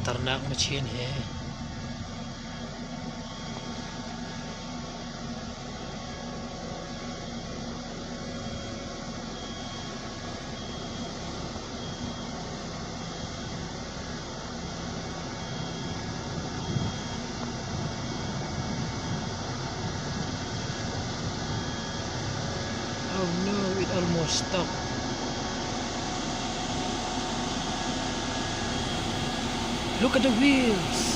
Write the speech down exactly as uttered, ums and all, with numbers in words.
Khatarnak machine hai. Oh no, it almost stopped. Look at the wheels.